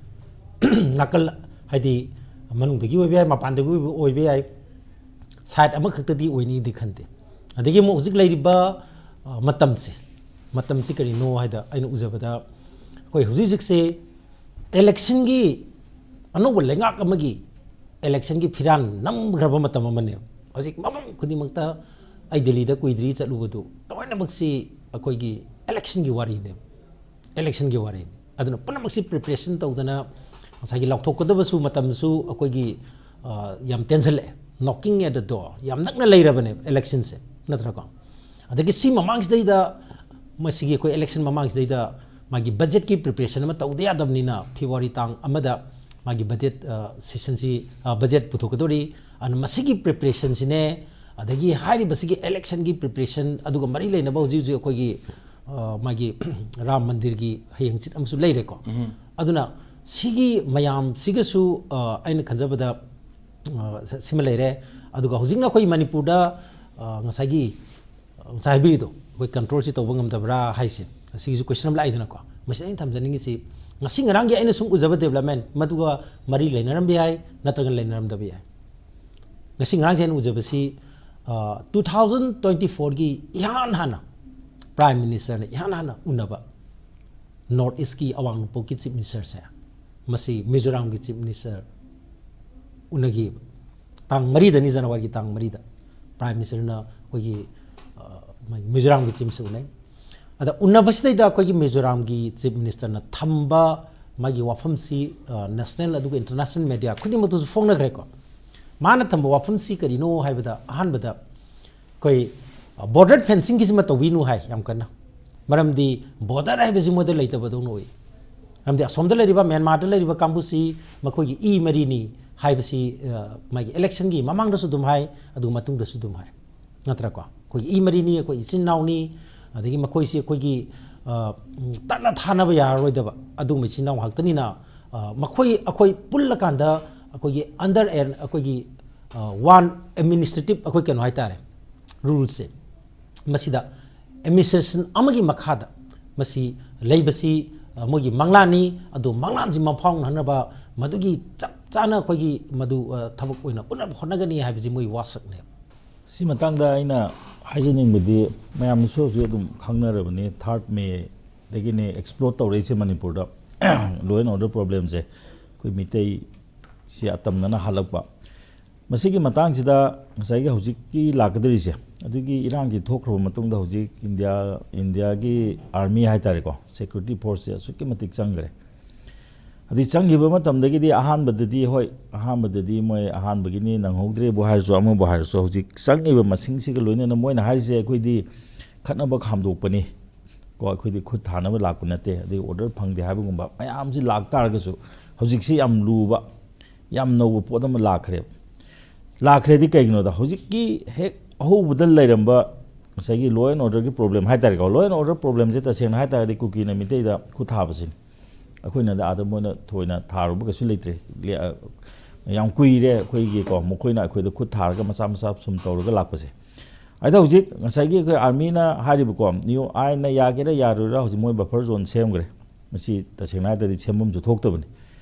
ꯅꯥꯀꯜ, ꯍꯥꯏꯗꯤ ꯃꯅꯨꯡꯗꯒꯤ ꯑꯣꯏꯕ ꯌꯥꯏ, ꯃꯄꯥꯟꯗꯒꯤ ꯑꯣꯏꯕ, ꯑꯣꯏꯕ ꯌꯥꯏ꯫ ꯁꯥꯏꯠ ꯑꯃꯈꯛꯇꯗꯤ ꯑꯣꯏꯅꯤꯗꯤ ꯈꯟꯗꯦ꯫ ꯑꯗꯒꯤ ꯑꯃꯨꯛ ꯍꯧꯖꯤꯛ ꯂꯩꯔꯤꯕ, ꯑ, ꯃꯇꯝꯁꯦ, ꯃꯇꯝꯁꯤ ꯀꯔꯤꯅꯣ ꯍꯥꯏꯗ ꯑꯩꯅ ꯎꯖꯕꯗ, ꯑꯩꯈꯣꯏ ꯍꯧꯖꯤꯛ ꯍꯧꯖꯤꯛꯁꯦ ꯏꯂꯦꯛꯁꯟꯒꯤ, ꯑꯅꯧꯕ ꯂꯩꯉꯥꯛ ꯑꯃꯒꯤ ꯏꯂꯦꯛꯁꯟꯒꯤ ꯐꯤꯔꯥꯟ ꯅꯝꯈ꯭ꯔꯕ ꯃꯇꯝ ꯑꯃꯅꯦꯕ꯫ ꯍꯧꯖꯤꯛ ꯃꯐꯝ ꯈꯨꯗꯤꯡꯃꯛꯇ, ꯑꯩ ꯗꯦꯜꯂꯤꯗ ꯀꯨꯏꯗ꯭ꯔꯤ ꯆꯠꯂꯨꯕꯗꯨ, ꯂꯣꯏꯅꯃꯛꯁꯤ ꯑꯩꯈꯣꯏꯒꯤ ꯏꯂꯦꯛꯁꯟꯒꯤ ꯋꯥꯔꯤꯅꯦꯕ, ꯏꯂꯦꯛꯁꯟꯒꯤ ꯋꯥꯔꯤꯅꯤ꯫ ꯑꯗꯨꯅ ꯄꯨꯝꯅꯃꯛꯁꯤ ꯄ꯭ꯔꯤꯄꯦꯔꯦꯁꯟ ꯇꯧꯗꯅ, ꯉꯁꯥꯏꯒꯤ ꯂꯥꯎꯊꯣꯛꯀꯗꯕꯁꯨ ꯃꯇꯝꯁꯨ ꯑꯩꯈꯣꯏꯒꯤ, ꯑ, ꯌꯥꯝ ꯇꯦꯟꯁꯜꯂꯛꯑꯦ꯫ Knocking at the door, ꯌꯥꯝ ꯅꯛꯅ ꯂꯩꯔꯕꯅꯦꯕ ꯏꯂꯦꯛꯁꯟꯁꯦ, ꯅꯠꯇ꯭ꯔꯥꯀꯣ? ꯑꯗꯒꯤ ꯁꯤ ꯃꯃꯥꯡꯁꯤꯗꯩꯗ, ꯃꯁꯤꯒꯤ ꯑꯩꯈꯣꯏ ꯏꯂꯦꯛꯁꯟ ꯃꯃꯥꯡꯁꯤꯗꯩꯗ ꯃꯥꯒꯤ ꯕꯖꯦꯠꯀꯤ ꯄ꯭ꯔꯤꯄꯦꯔꯦꯁꯟ ꯑꯃ ꯇꯧꯗ ꯌꯥꯗꯕꯅꯤꯅ, ꯐꯦꯕ꯭ꯔꯨꯋꯥꯔꯤ ꯇꯥꯡ ꯑꯃꯗ ꯃꯥꯒꯤ ꯕꯖꯦꯠ, ꯑ, ꯁꯦꯁꯟꯁꯤ, ꯑ, ꯕꯖꯦꯠ ꯄꯨꯊꯣꯛꯀꯗꯧꯔꯤ꯫ ꯑꯗꯨꯅ ꯃꯁꯤꯒꯤ ꯄ꯭ꯔꯤꯄꯦꯔꯦꯁꯟꯁꯤꯅꯦ, ꯑꯗꯒꯤ ꯍꯥꯏꯔꯤꯕꯁꯤꯒꯤ ꯏꯂꯦꯛꯁꯟꯒꯤ ꯄ꯭ꯔꯤꯄꯦꯔꯦꯁꯟ, ꯑꯗꯨꯒ ꯃꯔꯤ ꯂꯩꯅꯕ ꯍꯧꯖꯤꯛ ꯍꯧꯖꯤꯛ ꯑꯩꯈꯣꯏꯒꯤ, ꯑ, ꯃꯥꯒꯤ ꯔꯥꯝ ꯃꯟꯗꯤꯔꯒꯤ ꯍꯌꯦꯡ ꯍꯪꯆꯤꯠ ꯑꯃꯁꯨ ꯂꯩꯔꯦꯀꯣ꯫ ꯑꯗꯨꯅ ꯁꯤꯒꯤ ꯃꯌꯥꯝꯁꯤꯒꯁꯨ, ꯑ, ꯑꯩꯅ ꯈꯟꯖꯕꯗ, ꯑ, ꯁ-, ꯁꯤꯃ ꯂꯩꯔꯦ꯫ ꯑꯗꯨꯒ ꯍꯧꯖꯤꯛꯅ ꯑꯩꯈꯣꯏ ꯃꯅꯤꯄꯨꯔꯗ, ꯑ, ꯉꯁꯥꯏꯒꯤ, ꯑ, ꯉꯁꯥꯏ ꯍꯥꯏꯕꯤꯔꯤꯗꯣ, ꯑꯩꯈꯣꯏ ꯀꯟꯇ꯭ꯔꯣꯜꯁꯤ ꯇꯧꯕ ꯉꯝꯗꯕ꯭ꯔꯥ ꯍꯥꯏꯁꯦ, ꯑꯁꯤꯒꯤꯁꯨ ꯀꯣꯏꯁꯟ ꯑꯃ ꯂꯥꯛꯏꯗꯅꯀꯣ꯫ ꯃꯁꯤꯗ ꯑꯩꯅ ꯊꯝꯖꯅꯤꯡꯉꯤꯁꯤ, ꯉꯁꯤ ꯉꯔꯥꯡꯒꯤ ꯑꯩꯅ ꯁꯨꯝ ꯎꯖꯕ ꯗꯦꯕꯂꯞꯃꯦꯟ, ꯃꯗꯨꯒ ꯃꯔꯤ ꯂꯩꯅꯔꯝꯕ ꯌꯥꯏ, ꯅꯠꯇ꯭ꯔꯒ ꯂꯩꯅꯔꯝꯗꯕ ꯌꯥꯏ꯫ ꯉꯁꯤ ꯉꯔꯥꯡꯁꯦ ꯑꯩꯅ ꯎꯖꯕꯁꯤ, ꯇꯨ ꯊꯥꯎꯖꯟ ꯇ꯭ꯋꯦꯟꯇꯤ ꯐꯣꯔꯒꯤ ꯏꯍꯥꯟ ꯍꯥꯟꯅ ꯄ꯭ꯔꯥꯏꯝ ꯃꯤꯅꯤꯁꯇꯔꯅ ꯏꯍꯥꯟ ꯍꯥꯟꯅ ꯎꯅꯕ ꯅꯣꯔꯠ ꯏꯁꯀꯤ ꯑꯋꯥꯡ ꯅꯣꯡꯄꯣꯛꯀꯤ ꯆꯤꯐ ꯃꯤꯅꯤꯁꯇꯔꯁꯦ, ꯃꯁꯤ ꯃꯤꯖꯣꯔꯥꯝꯒꯤ ꯆꯤꯐ ꯃꯤꯅꯤꯁꯇꯔ ꯎꯅꯈꯤꯕ꯫ ꯇꯥꯡ ꯃꯔꯤꯗꯅꯤ, ꯖꯅꯋꯥꯔꯤꯒꯤ ꯇꯥꯡ ꯃꯔꯤꯗ ꯄ꯭ꯔꯥꯏꯝ ꯃꯤꯅꯤꯁꯇꯔꯅ ꯑꯩꯈꯣꯏꯒꯤ, ꯑ, ꯃꯥꯒꯤ ꯃꯤꯖꯣꯔꯥꯝꯒꯤ ꯆꯤꯐ ꯃꯤꯅꯤꯁꯇꯔ ꯎꯅꯩ꯫ ꯑꯗ ꯎꯅꯕꯁꯤꯗꯩꯗ ꯑꯩꯈꯣꯏꯒꯤ ꯃꯤꯖꯣꯔꯥꯝꯒꯤ ꯆꯤꯐ ꯃꯤꯅꯤꯁꯇꯔꯅ ꯊꯝꯕ ꯃꯥꯒꯤ ꯋꯥꯐꯝꯁꯤ, ꯑ, ꯅꯦꯁꯅꯦꯜ ꯑꯗꯨꯒ ꯏꯟꯇꯔꯅꯦꯁꯅꯦꯜ ꯃꯦꯗꯤꯌꯥ ꯈꯨꯗꯤꯡꯃꯛꯇꯁꯨ ꯐꯣꯡꯅꯈ꯭ꯔꯦꯀꯣ꯫ ꯃꯥꯅ ꯊꯝꯕ ꯋꯥꯐꯝꯁꯤ ꯀꯔꯤꯅꯣ ꯍꯥꯏꯕꯗ, ꯑꯍꯥꯟꯕꯗ ꯑꯩꯈꯣꯏ ꯕꯣꯔꯗꯔ ꯐꯦꯟꯁꯤꯡꯒꯤꯁꯤꯃ ꯇꯧꯕꯤꯅꯨ ꯍꯥꯏ ꯌꯥꯝ ꯀꯟꯅ꯫ ꯃꯔꯝꯗꯤ ꯕꯣꯔꯗꯔ ꯍꯥꯏꯕꯁꯤ ꯃꯣꯏꯗ ꯂꯩꯇꯕꯗꯧꯅ ꯑꯣꯏ꯫ ꯃꯔꯝꯗꯤ ꯑꯁꯣꯝꯗ ꯂꯩꯔꯤꯕ, ꯃ꯭ꯌꯥꯟꯃꯥꯔꯗ ꯂꯩꯔꯤꯕ ꯀꯥꯡꯕꯨꯁꯤ ꯃꯈꯣꯏꯒꯤ ꯏ ꯃꯔꯤꯅꯤ ꯍꯥꯏꯕꯁꯤ, ꯑ, ꯃꯥꯒꯤ ꯏꯂꯦꯛꯁꯟꯒꯤ ꯃꯃꯥꯡꯗꯁꯨ ꯑꯗꯨꯝ ꯍꯥꯏ, ꯑꯗꯨꯒ ꯃꯇꯨꯡꯗꯁꯨ ꯑꯗꯨꯝ ꯍꯥꯏ, ꯅꯠꯇ꯭ꯔꯀꯣ? ꯑꯩꯈꯣꯏꯒꯤ ꯏ ꯃꯔꯤꯅꯤ, ꯑꯩꯈꯣꯏ ꯏꯆꯤꯟ ꯏꯅꯥꯎꯅꯤ, ꯑꯗꯒꯤ ꯃꯈꯣꯏꯁꯤ ꯑꯩꯈꯣꯏꯒꯤ, ꯑ, ꯇꯠꯅ ꯊꯥꯅꯕ ꯌꯥꯔꯔꯣꯏꯗꯕ ꯑꯗꯨꯒꯨꯝꯕ ꯏꯆꯤꯟ ꯏꯅꯥꯎ ꯉꯥꯛꯇꯅꯤꯅ, ꯑ, ꯃꯈꯣꯏ ꯑꯩꯈꯣꯏ ꯄꯨꯜꯂꯀꯥꯟꯗ ꯑꯩꯈꯣꯏꯒꯤ under an, ꯑꯩꯈꯣꯏꯒꯤ, ꯑ, one administrative ꯑꯩꯈꯣꯏ ꯀꯩꯅꯣ ꯍꯥꯏꯇꯥꯔꯦ, ꯔꯨꯜꯁꯦ, ꯃꯁꯤꯗ ꯑꯦꯗꯃꯤꯅꯤꯁꯇ꯭ꯔꯦꯁꯟ ꯑꯃꯒꯤ ꯃꯈꯥꯗ ꯃꯁꯤ ꯂꯩꯕꯁꯤ, ꯑ, ꯃꯣꯏꯒꯤ ꯃꯪꯂꯥꯟꯅꯤ꯫ ꯑꯗꯨ ꯃꯪꯂꯥꯟꯁꯤ ꯃꯪꯐꯥꯎꯅꯍꯟꯅꯕ ꯃꯗꯨꯒꯤ ꯆꯞ ꯆꯥꯅ ꯑꯩꯈꯣꯏꯒꯤ ꯃꯗꯨ, ꯑ, ꯊꯕꯛ ꯑꯣꯏꯅ ꯎꯠꯅꯕ ꯍꯣꯠꯅꯒꯅꯤ ꯍꯥꯏꯕꯁꯤ ꯃꯣꯏ ꯋꯥꯁꯛꯅꯦꯕ꯫ ꯁꯤ ꯃꯇꯥꯡꯗ ꯑꯩꯅ ꯍꯥꯏꯖꯅꯤꯡꯕꯗꯤ, ꯃꯌꯥꯝꯅꯁꯨ ꯍꯧꯖꯤꯛ ꯑꯗꯨꯝ ꯈꯪꯅꯔꯕꯅꯤ, ꯊꯥꯔꯠ ꯃꯦꯗꯒꯤꯅꯦ ꯑꯦꯛꯁꯄ꯭ꯂꯣꯠ ꯇꯧꯔꯛꯏꯁꯦ ꯃꯅꯤꯄꯨꯔꯗ꯫ Law and order problemꯁꯦ ꯑꯩꯈꯣꯏ ꯃꯤꯇꯩꯁꯤ ꯑꯇꯝꯅꯅ ꯍꯥꯜꯂꯛꯄ꯫ ꯃꯁꯤꯒꯤ ꯃꯇꯥꯡꯁꯤꯗ ꯉꯁꯥꯏꯒꯤ ꯍꯧꯖꯤꯛꯀꯤ ꯂꯥꯛꯀꯗꯧꯔꯤꯁꯦ, ꯑꯗꯨꯒꯤ ꯏꯔꯥꯡꯁꯤ ꯊꯣꯛꯈ꯭ꯔꯕ ꯃꯇꯨꯡꯗ ꯍꯧꯖꯤꯛ ꯏꯟꯗꯤꯌꯥ, ꯏꯟꯗꯤꯌꯥꯒꯤ ꯑꯥꯔꯃꯤ ꯍꯥꯏꯇꯥꯔꯦꯀꯣ, ꯁꯦꯀ꯭ꯌꯨꯔꯤꯇꯤ ꯐꯣꯔꯁꯁꯦ ꯑꯁꯨꯛꯀꯤ ꯃꯇꯤꯛ ꯆꯪꯈ꯭ꯔꯦ꯫ ꯑꯗꯩ ꯆꯪꯈꯤꯕ ꯃꯇꯝꯗꯒꯤꯗꯤ ꯑꯍꯥꯟꯕꯗꯗꯤ, ꯍꯣꯏ, ꯑꯍꯥꯟꯕꯗꯗꯤ ꯃꯣꯏ ꯑꯍꯥꯟꯕꯒꯤꯅꯤ ꯅꯪꯍꯧꯗ꯭ꯔꯦꯕꯨ ꯍꯥꯏꯔꯁꯨ, ꯑꯃꯕꯨ ꯍꯥꯏꯔꯁꯨ, ꯍꯧꯖꯤꯛ ꯆꯪꯉꯤꯕ ꯃꯁꯤꯡꯁꯤꯒ ꯂꯣꯏꯅꯅ ꯃꯣꯏꯅ ꯍꯥꯏꯔꯤꯁꯦ, "ꯑꯩꯈꯣꯏꯗꯤ ꯈꯠꯅꯕ ꯈꯥꯝꯗꯣꯛꯄꯅꯤ ꯀꯣ, ꯑꯩꯈꯣꯏꯗꯤ ꯈꯨꯠ ꯊꯥꯅꯕ ꯂꯥꯛꯄ ꯅꯠꯇꯦ, ꯑꯗꯩ ꯑꯣꯔꯗꯔ ꯐꯪꯗꯦ" ꯍꯥꯏꯕꯒꯨꯝꯕ ꯃꯌꯥꯝꯁꯤ ꯂꯥꯛꯇꯥꯔꯒꯁꯨ, ꯍꯧꯖꯤꯛꯁꯤ ꯌꯥꯝ ꯂꯨꯕ, ꯌꯥꯝ ꯅꯧꯕ ꯄꯣꯠ ꯑꯃ ꯂꯥꯛꯈ꯭ꯔꯦꯕ꯫ ꯂꯥꯛꯈ꯭ꯔꯦꯗꯤ ꯀꯩꯒꯤꯅꯣꯗ, ꯍꯧꯖꯤꯛꯀꯤ ꯍꯦꯛ ꯑꯍꯧꯕꯗ ꯂꯩꯔꯝꯕ ꯉꯁꯥꯏꯒꯤ law and orderꯒꯤ problem ꯍꯥꯏꯇꯥꯔꯦꯀꯣ, law and order problemꯁꯦ ꯇꯁꯦꯡꯅ ꯍꯥꯏꯇꯥꯔꯒꯗꯤ ꯀꯨꯀꯤꯅ ꯃꯤꯇꯩꯗ ꯈꯨꯠ ꯊꯥꯕꯁꯤꯅꯤ꯫ ꯑꯩꯈꯣꯏꯅ ꯑꯥꯗ ꯃꯣꯏꯅ ꯊꯣꯏꯅ ꯊꯥꯔꯨꯕ ꯀꯩꯁꯨ ꯂꯩꯇ꯭ꯔꯦ꯫ ꯂꯦ-, ꯑ, ꯌꯥꯝ ꯀꯨꯏꯔꯦ ꯑꯩꯈꯣꯏꯒꯤꯀꯣ, ꯃꯈꯣꯏꯅ ꯑꯩꯈꯣꯏꯗ ꯈꯨꯠ ꯊꯥꯔꯒ ꯃꯆꯥ ꯃꯆꯥ ꯁꯨꯝ ꯇꯧꯔꯒ ꯂꯥꯛꯄꯁꯦ꯫ ꯑꯗ ꯍꯧꯖꯤꯛ ꯉꯁꯥꯏꯒꯤ ꯑꯩꯈꯣꯏ ꯑꯥꯔꯃꯤꯅ ꯍꯥꯏꯔꯤꯕꯀꯣ, ꯅꯤꯌꯣ-, ꯑꯥꯏꯟꯅ ꯌꯥꯒꯦꯔꯥ ꯌꯥꯔꯣꯏꯔꯥ, ꯍꯧꯖꯤꯛ ꯃꯣꯏ buffer zone ꯁꯦꯝꯈ꯭ꯔꯦ꯫ ꯃꯁꯤ ꯇꯁꯦꯡꯅ ꯍꯥꯏꯔꯒꯗꯤ ꯁꯦꯝꯐꯝꯁꯨ ꯊꯣꯛꯇꯕꯅꯤ꯫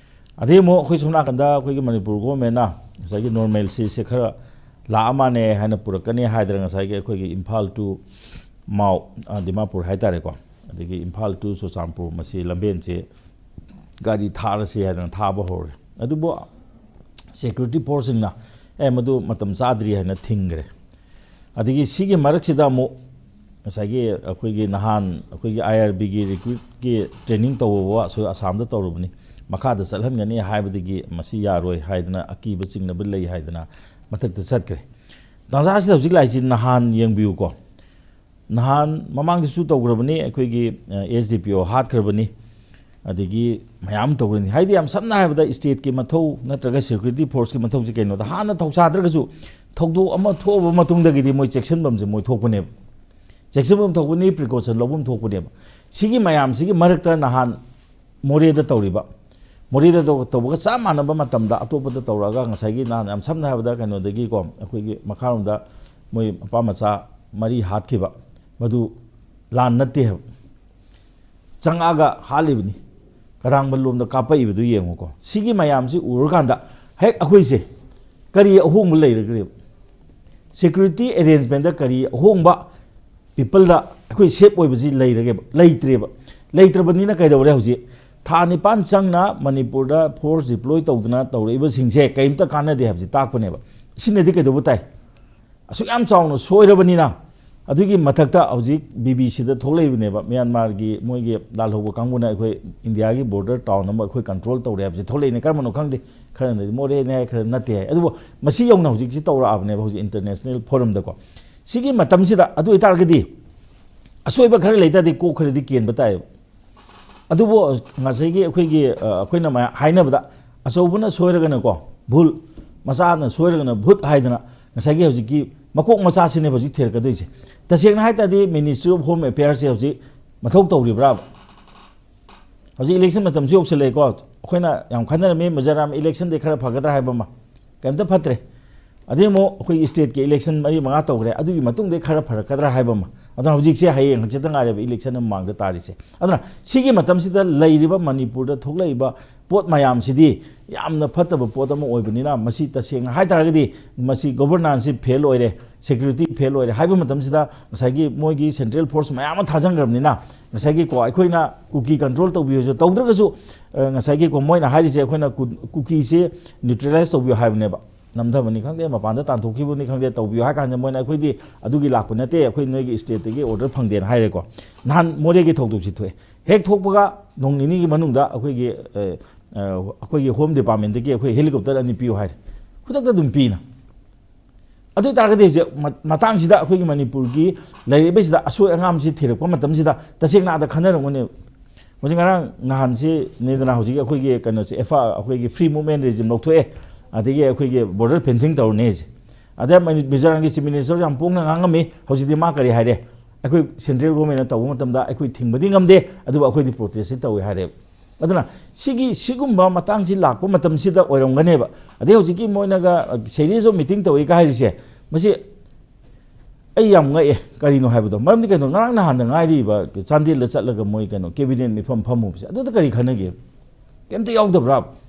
ꯑꯗꯩ ꯑꯃꯨꯛ ꯑꯩꯈꯣꯏ ꯁꯣꯝ ꯅꯥꯀꯟꯗ ꯑꯩꯈꯣꯏꯒꯤ ꯃꯅꯤꯄꯨꯔ ꯒꯣꯔꯃꯦꯟꯅ ꯉꯁꯥꯏꯒꯤ normalcyꯁꯦ ꯈꯔ ꯂꯥꯛꯑ ꯃꯥꯅꯦ ꯍꯥꯏꯅ ꯄꯨꯔꯛꯀꯅꯤ ꯍꯥꯏꯗꯅ ꯉꯁꯥꯏꯒꯤ ꯑꯩꯈꯣꯏꯒꯤ ꯏꯝꯐꯥꯜ to ꯃꯥꯎ, ꯑ, ꯗꯤꯃꯥꯄꯨꯔ ꯍꯥꯏꯇꯥꯔꯦꯀꯣ, ꯑꯗꯒꯤ ꯏꯝꯐꯥꯜ to ꯆꯨꯔꯆꯥꯟꯄꯨꯔ, ꯃꯁꯤ ꯂꯝꯕꯦꯟꯁꯦ ꯒꯥꯔꯤ ꯊꯥꯔꯁꯤ ꯍꯥꯏꯗꯅ ꯊꯥꯕ ꯍꯧꯔꯦ꯫ ꯑꯗꯨꯕꯨ ꯁꯦꯀ꯭ꯌꯨꯔꯤꯇꯤ ꯐꯣꯔꯁꯁꯤꯡꯅ "ꯑꯦ, ꯃꯗꯨ ꯃꯇꯝ ꯆꯥꯗ꯭ꯔꯤ" ꯍꯥꯏꯅ ꯊꯤꯡꯈ꯭ꯔꯦ꯫ ꯑꯗꯒꯤ ꯁꯤꯒꯤ ꯃꯔꯛꯁꯤꯗ ꯑꯃꯨꯛ ꯉꯁꯥꯏꯒꯤ ꯑꯩꯈꯣꯏꯒꯤ ꯅꯍꯥꯟ ꯑꯩꯈꯣꯏꯒꯤ IRB ꯒꯤ ꯔꯤꯀ꯭ꯔꯨꯠꯀꯤ ꯇ꯭ꯔꯦꯅꯤꯡ ꯇꯧꯕ ꯑꯁꯣꯏ ꯑꯁꯥꯝꯗ ꯇꯧꯔꯨꯕꯅꯤ, ꯃꯈꯥꯗ ꯆꯠꯍꯟꯒꯅꯤ ꯍꯥꯏꯕꯗꯒꯤ ꯃꯁꯤ ꯌꯥꯔꯣꯏ ꯍꯥꯏꯗꯅ, ꯑꯀꯤꯕ ꯆꯤꯡꯅꯕ ꯂꯩ ꯍꯥꯏꯗꯅ ꯃꯊꯛꯇ ꯆꯠꯈ꯭ꯔꯦ꯫ ꯇꯥꯟꯖꯥꯁꯤꯗ ꯍꯧꯖꯤꯛ ꯂꯥꯛꯏꯁꯤ ꯅꯍꯥꯟ ꯌꯦꯡꯕꯤꯌꯨꯀꯣ, ꯅꯍꯥꯟ ꯃꯃꯥꯡꯗꯁꯨ ꯇꯧꯈ꯭ꯔꯕꯅꯤ, ꯑꯩꯈꯣꯏꯒꯤ, ꯑ, SDPO ꯍꯥꯠꯈ꯭ꯔꯕꯅꯤ, ꯑꯗꯒꯤ ꯃꯌꯥꯝ ꯑꯃ ꯇꯧꯈ꯭ꯔꯅꯤ꯫ ꯍꯥꯏꯗꯤ ꯌꯥꯝ ꯁꯝꯅ ꯍꯥꯏꯔꯕꯗ state ꯀꯤ ꯃꯊꯧ ꯅꯠꯇ꯭ꯔꯒ ꯁꯦꯀ꯭ꯌꯨꯔꯤꯇꯤ ꯐꯣꯔꯁꯀꯤ ꯃꯊꯧꯁꯤ ꯀꯩꯅꯣꯗ, ꯍꯥꯟꯅ ꯊꯧꯁꯥꯗ꯭ꯔꯒꯁꯨ ꯊꯧꯗꯣꯛ ꯑꯃ ꯊꯣꯛꯑꯕ ꯃꯇꯨꯡꯗꯒꯤꯗꯤ ꯃꯣꯏ ꯆꯦꯛꯁꯤꯟꯐꯝꯁꯦ ꯃꯣꯏ ꯊꯣꯛꯄꯅꯦꯕ꯫ ꯆꯦꯛꯁꯤꯟꯐꯝ ꯊꯣꯛꯄꯅꯤ, ꯄ꯭ꯔꯤꯀꯣꯁꯟ ꯂꯧꯐꯝ ꯊꯣꯛꯄꯅꯦꯕ꯫ ꯁꯤꯒꯤ ꯃꯌꯥꯝꯁꯤꯒꯤ ꯃꯔꯛꯇ ꯅꯍꯥꯟ ꯃꯣꯔꯦꯗ ꯇꯧꯔꯤꯕ, ꯃꯣꯔꯦꯗ ꯇꯧ-, ꯇꯧꯕꯒ ꯆꯞ ꯃꯥꯟꯅꯕ ꯃꯇꯝꯗ ꯑꯇꯣꯞꯄꯗ ꯇꯧꯔꯛꯑꯒ ꯉꯁꯥꯏꯒꯤ ꯅꯍꯥꯟ ꯌꯥꯝ ꯁꯝꯅ ꯍꯥꯏꯔꯕꯗ ꯀꯩꯅꯣꯗꯒꯤꯀꯣ, ꯑꯩꯈꯣꯏꯒꯤ ꯃꯈꯥꯔꯣꯝꯗ ꯃꯣꯏ ꯃꯄꯥ ꯃꯆꯥ ꯃꯔꯤ ꯍꯥꯠꯈꯤꯕ, ꯃꯗꯨ ꯂꯥꯟ ꯅꯠꯇꯦ ꯍꯥꯏꯕ꯫ ꯆꯪꯉꯛꯑꯒ ꯍꯥꯠꯂꯤꯕꯅꯤ, ꯀꯔꯥꯡꯕ ꯂꯣꯝꯗ ꯀꯥꯞꯄꯛꯏꯕꯗꯨ ꯌꯦꯡꯉꯨꯀꯣ꯫ ꯁꯤꯒꯤ ꯃꯌꯥꯝꯁꯤ ꯎꯔꯀꯥꯟꯗ ꯍꯦꯛ ꯑꯩꯈꯣꯏꯁꯦ ꯀꯔꯤ ꯑꯍꯣꯡꯕ ꯂꯩꯔꯒꯦꯕ? ꯁꯦꯀ꯭ꯌꯨꯔꯤꯇꯤ ꯑꯦꯔꯦꯟꯖꯃꯦꯟꯗ ꯀꯔꯤ ꯑꯍꯣꯡꯕ, ꯄꯤꯄꯜꯗ ꯑꯩꯈꯣꯏ ꯁꯦꯞ ꯑꯣꯏꯕꯁꯤ ꯂꯩꯔꯒꯦꯕ? ꯂꯩꯇ꯭ꯔꯦꯕ꯫ ꯂꯩꯇ꯭ꯔꯕꯅꯤꯅ ꯀꯩꯗꯧꯔꯦ ꯍꯧꯖꯤꯛ? ꯊꯥ ꯅꯤꯄꯥꯟ ꯆꯪꯅ ꯃꯅꯤꯄꯨꯔꯗ ꯐꯣꯔꯁ ꯗꯤꯄ꯭ꯂꯣꯏ ꯇꯧꯗꯅ ꯇꯧꯔꯛꯏꯕꯁꯤꯡꯁꯦ ꯀꯔꯤꯝꯇ ꯀꯥꯟꯅꯗꯦ ꯍꯥꯏꯕꯁꯤ ꯇꯥꯛꯄꯅꯦꯕ꯫ ꯁꯤꯅꯗꯤ ꯀꯩꯗꯧꯕ ꯇꯥꯏ? ꯑꯁꯨꯛ ꯌꯥꯝ ꯆꯥꯎꯅ ꯁꯣꯏꯔꯕꯅꯤꯅ꯫ ꯑꯗꯨꯒꯤ ꯃꯊꯛꯇ ꯍꯧꯖꯤꯛ BBC ꯗ ꯊꯣꯛꯂꯛꯏꯕꯅꯦꯕ, ꯃ꯭ꯌꯥꯟꯃꯥꯔꯒꯤ ꯃꯣꯏꯒꯤ ꯂꯥꯜꯍꯧꯕ ꯀꯥꯡꯕꯨꯅ ꯑꯩꯈꯣꯏ ꯏꯟꯗꯤꯌꯥꯒꯤ ꯕꯣꯔꯗꯔ ꯇꯥꯎꯟ ꯑꯃ ꯑꯩꯈꯣꯏ ꯀꯟꯇ꯭ꯔꯣꯜ ꯇꯧꯔꯦ ꯍꯥꯏꯕꯁꯤ ꯊꯣꯛꯂꯛꯏꯅꯦ꯫ ꯀꯔꯝꯕꯅꯣ ꯈꯪꯗꯦ, ꯈꯔꯅꯗꯤ ꯃꯣꯔꯦꯅꯦ ꯍꯥꯏ, ꯈꯔ ꯅꯠꯇꯦ ꯍꯥꯏ꯫ ꯑꯗꯨꯕꯨ ꯃꯁꯤ ꯌꯧꯅ ꯍꯧꯖꯤꯛꯁꯤ ꯇꯧꯔꯛꯑꯕꯅꯦꯕ ꯍꯧꯖꯤꯛ ꯏꯟꯇꯔꯅꯦꯁꯅꯦꯜ ꯐꯣꯔꯝꯗꯀꯣ꯫ ꯁꯤꯒꯤ ꯃꯇꯝꯁꯤꯗ ꯑꯗꯨ ꯑꯣꯏꯇꯥꯔꯒꯗꯤ ꯑꯁꯣꯏꯕ ꯈꯔ ꯂꯩꯇꯥꯔꯗꯤ ꯀꯣꯛ ꯈꯔꯗꯤ ꯀꯦꯟꯕ ꯇꯥꯏꯌꯦꯕ꯫ ꯑꯗꯨꯕꯨ ꯉꯁꯥꯏꯒꯤ ꯑꯩꯈꯣꯏꯒꯤ, ꯑ, ꯑꯩꯈꯣꯏꯅ ꯃꯌꯥꯝ ꯍꯥꯏꯅꯕꯗ, ꯑꯆꯧꯕꯅ ꯁꯣꯏꯔꯒꯅꯀꯣ ꯚꯨꯜ, ꯃꯆꯥꯅ ꯁꯣꯏꯔꯒꯅ ꯚꯨꯠ ꯍꯥꯏꯗꯅ ꯉꯁꯥꯏꯒꯤ ꯍꯧꯖꯤꯛꯀꯤ ꯃꯀꯣꯛ ꯃꯆꯥꯁꯤꯅꯦꯕ ꯍꯧꯖꯤꯛ ꯊꯤꯔꯛꯀꯗꯣꯏꯁꯦ꯫ ꯇꯁꯦꯡꯅ ꯍꯥꯏ ꯇꯥꯔꯗꯤ Ministry of Home Affairs ꯁꯦ ꯍꯧꯖꯤꯛ ꯃꯊꯧ ꯇꯧꯔꯤꯕ꯭ꯔꯥꯕ? ꯍꯧꯖꯤꯛ ꯏꯂꯦꯛꯁꯟ ꯃꯇꯝꯁꯨ ꯌꯧꯁꯜꯂꯛꯑꯦꯀꯣ꯫ ꯑꯩꯈꯣꯏꯅ ꯌꯥꯝ ꯈꯟꯅꯔꯝꯃꯤ, ꯃꯤꯖꯣꯔꯥꯝ ꯏꯂꯦꯛꯁꯟꯗꯤ ꯈꯔ ꯐꯒꯗ꯭ꯔꯥ ꯍꯥꯏꯕ ꯑꯃ, ꯀꯩꯝꯇ ꯐꯠꯇ꯭ꯔꯦ꯫ ꯑꯗꯩ ꯑꯃꯨꯛ ꯑꯩꯈꯣꯏꯒꯤ ꯁ꯭ꯇꯦꯠꯀꯤ ꯏꯂꯦꯛꯁꯟ ꯃꯔꯤ ꯃꯉꯥ ꯇꯧꯈ꯭ꯔꯦ, ꯑꯗꯨꯒꯤ ꯃꯇꯨꯡꯗ ꯈꯔ ꯐꯔꯛꯀꯗ꯭ꯔꯥ ꯍꯥꯏꯕ ꯑꯃ꯫ ꯑꯗꯨꯅ ꯍꯧꯖꯤꯛꯁꯦ ꯍꯌꯦꯡ ꯍꯪꯆꯤꯠꯇ ꯉꯥꯏꯔꯦꯕ ꯏꯂꯦꯛꯁꯟ ꯑꯃ ꯃꯥꯡꯗ ꯇꯥꯔꯤꯁꯦ꯫ ꯑꯗꯨꯅ ꯁꯤꯒꯤ ꯃꯇꯝꯁꯤꯗ ꯂꯩꯔꯤꯕ ꯃꯅꯤꯄꯨꯔꯗ ꯊꯣꯛꯂꯛꯏꯕ ꯄꯣꯠ ꯃꯌꯥꯝꯁꯤꯗꯤ ꯌꯥꯝꯅ ꯐꯠꯇꯕ ꯄꯣꯠ ꯑꯃ ꯑꯣꯏꯕꯅꯤꯅ, ꯃꯁꯤ ꯇꯁꯦꯡꯅ ꯍꯥꯏ ꯇꯥꯔꯒꯗꯤ ꯃꯁꯤ ꯒꯣꯕꯔꯅꯥꯟꯁꯁꯤ ꯐꯦꯜ ꯑꯣꯏꯔꯦ, ꯁꯦꯀ꯭ꯌꯨꯔꯤꯇꯤ ꯐꯦꯜ ꯑꯣꯏꯔꯦ ꯍꯥꯏꯕ ꯃꯇꯝꯁꯤꯗ, ꯉꯁꯥꯏꯒꯤ ꯃꯣꯏꯒꯤ ꯁꯦꯟꯇ꯭ꯔꯦꯜ ꯐꯣꯔꯁ ꯃꯌꯥꯝ ꯑꯃ ꯊꯥꯖꯤꯟꯈ꯭ꯔꯕꯅꯤꯅ, ꯉꯁꯥꯏꯒꯤꯀꯣ, ꯑꯩꯈꯣꯏꯅ ꯀꯨꯀꯤ ꯀꯟꯇ꯭ꯔꯣꯜ ꯇꯧꯕꯤꯌꯨꯁꯨ ꯇꯧꯗ꯭ꯔꯒꯁꯨ, ꯑ, ꯉꯁꯥꯏꯒꯤꯀꯣ, ꯃꯣꯏꯅ ꯍꯥꯏꯔꯤꯁꯦ, ꯑꯩꯈꯣꯏꯅ ꯀꯨ-, ꯀꯨꯀꯤꯁꯦ ꯅ꯭ꯌꯨꯇ꯭ꯔꯦꯂꯥꯏꯁ ꯇꯧꯕꯤꯌꯨ ꯍꯥꯏꯕꯅꯦꯕ꯫ ꯅꯝꯊꯕꯅꯤ ꯈꯪꯗꯦ, ꯃꯄꯥꯟꯗ ꯇꯥꯟꯊꯣꯛꯈꯤꯕꯅꯤ ꯈꯪꯗꯦ, ꯇꯧꯕꯤꯌꯨ ꯍꯥꯏ ꯀꯥꯟꯗ ꯃꯣꯏꯅ, "ꯑꯩꯈꯣꯏꯗꯤ ꯑꯗꯨꯒꯤ ꯂꯥꯛꯄ ꯅꯠꯇꯦ, ꯑꯩꯈꯣꯏ ꯅꯣꯏꯒꯤ ꯁ꯭ꯇꯦꯠꯇꯒꯤ ꯑꯣꯔꯗꯔ ꯐꯪꯗꯦꯅ" ꯍꯥꯏꯔꯦꯀꯣ꯫ ꯅꯍꯥꯟ ꯃꯣꯔꯦꯒꯤ ꯊꯧꯗꯣꯛꯁꯤ ꯊꯣꯛꯑꯦ꯫ ꯍꯦꯛ ꯊꯣꯛꯄꯒ ꯅꯣꯡ ꯅꯤꯅꯤꯒꯤ ꯃꯅꯨꯡꯗ ꯑꯩꯈꯣꯏꯒꯤ, ꯑ, ꯑ, ꯑꯩꯈꯣꯏꯒꯤ ꯍꯣꯝ ꯗꯤꯄꯥꯔꯠꯃꯦꯟꯗꯒꯤ ꯑꯩꯈꯣꯏ ꯍꯦꯂꯤꯀꯣꯞꯇꯔ ꯑꯅꯤ ꯄꯤꯌꯨ ꯍꯥꯏꯔꯦ꯫ ꯈꯨꯗꯛꯇ ꯑꯗꯨꯝ ꯄꯤꯅ꯫ ꯑꯗꯨ ꯑꯣꯏ ꯇꯥꯔꯒꯗꯤ ꯍꯧꯖꯤꯛ ꯃ-, ꯃꯇꯥꯡꯁꯤꯗ ꯑꯩꯈꯣꯏꯒꯤ ꯃꯅꯤꯄꯨꯔꯒꯤ ꯂꯩꯔꯤꯕꯁꯤꯗ ꯑꯁꯣꯏ ꯑꯉꯥꯝꯁꯤ ꯊꯤꯔꯛꯄ ꯃꯇꯝꯁꯤꯗ ꯇꯁꯦꯡꯅ ꯑꯥꯗ ꯈꯟꯅꯔꯝꯒꯅꯦꯕ꯫ ꯍꯧꯖꯤꯛ ꯉꯔꯥꯡ ꯅꯍꯥꯟꯁꯤ ꯅꯦꯗꯅ ꯍꯧꯖꯤꯛꯀꯤ ꯑꯩꯈꯣꯏꯒꯤ ꯀꯩꯅꯣꯁꯦ, ꯑꯦꯐ ꯑꯥꯔ, ꯑꯩꯈꯣꯏꯒꯤ ꯐ꯭ꯔꯤ ꯃꯨꯚꯃꯦꯟ ꯔꯦꯖꯤꯝ ꯂꯧꯊꯣꯛꯑꯦ, ꯑꯗꯒꯤ ꯑꯩꯈꯣꯏꯒꯤ ꯕꯣꯔꯗꯔ ꯐꯦꯟꯁꯤꯡ ꯇꯧꯔꯅꯦꯁꯦ꯫ ꯑꯗ ꯃꯅꯤ-, ꯃꯤꯖꯣꯔꯥꯝꯒꯤ ꯆꯤꯐ ꯃꯤꯅꯤꯁꯇꯔ ꯌꯥꯝ ꯄꯣꯡꯅ ꯉꯥꯡꯉꯝꯃꯤ꯫ ꯍꯧꯖꯤꯛꯇꯤ ꯃꯥ ꯀꯔꯤ ꯍꯥꯏꯔꯦ? "ꯑꯩꯈꯣꯏ ꯁꯦꯟꯇ꯭ꯔꯦꯜ ꯒꯣꯔꯃꯦꯟꯅ ꯇꯧꯕ ꯃꯇꯝꯗ ꯑꯩꯈꯣꯏ ꯊꯤꯡꯕꯗꯤ ꯉꯝꯗꯦ, ꯑꯗꯨꯕꯨ ꯑꯩꯈꯣꯏꯗꯤ ꯄ꯭ꯔꯣꯇꯦꯁꯇꯤ ꯇꯧꯏ" ꯍꯥꯏꯔꯦꯕ꯫ ꯑꯗꯨꯅ ꯁꯤꯒꯤ, ꯁꯤꯒꯨꯝꯕ ꯃꯇꯥꯡꯁꯤ ꯂꯥꯛꯄ ꯃꯇꯝꯁꯤꯗ ꯑꯣꯏꯔꯝꯒꯅꯦꯕ꯫ ꯑꯗꯩ ꯍꯧꯖꯤꯛꯀꯤ ꯃꯣꯏꯅꯒ, ꯑ, series of meeting ꯇꯧꯏꯒ ꯍꯥꯏꯔꯤꯁꯦ, ꯃꯁꯤ ꯑꯩ ꯌꯥꯝ ꯉꯛꯑꯦ꯫ ꯀꯔꯤꯅꯣ ꯍꯥꯏꯕꯗꯣ, ꯃꯔꯝꯗꯤ ꯀꯩꯅꯣ, ꯉꯔꯥꯡ ꯅꯍꯥꯟꯗ ꯉꯥꯏꯔꯤꯕ ꯆꯥꯟꯗꯦꯜꯗ ꯆꯠꯂꯒ ꯃꯣꯏ ꯀꯩꯅꯣ, ꯀꯦꯕꯤꯅꯦꯠ ꯃꯤꯐꯝ ꯐꯝꯃꯨꯕꯁꯦ, ꯑꯗꯨꯗ ꯀꯔꯤ ꯈꯟꯅꯒꯦ? ꯀꯩꯝꯇ ꯌꯥꯎꯗꯕ꯭ꯔꯥ?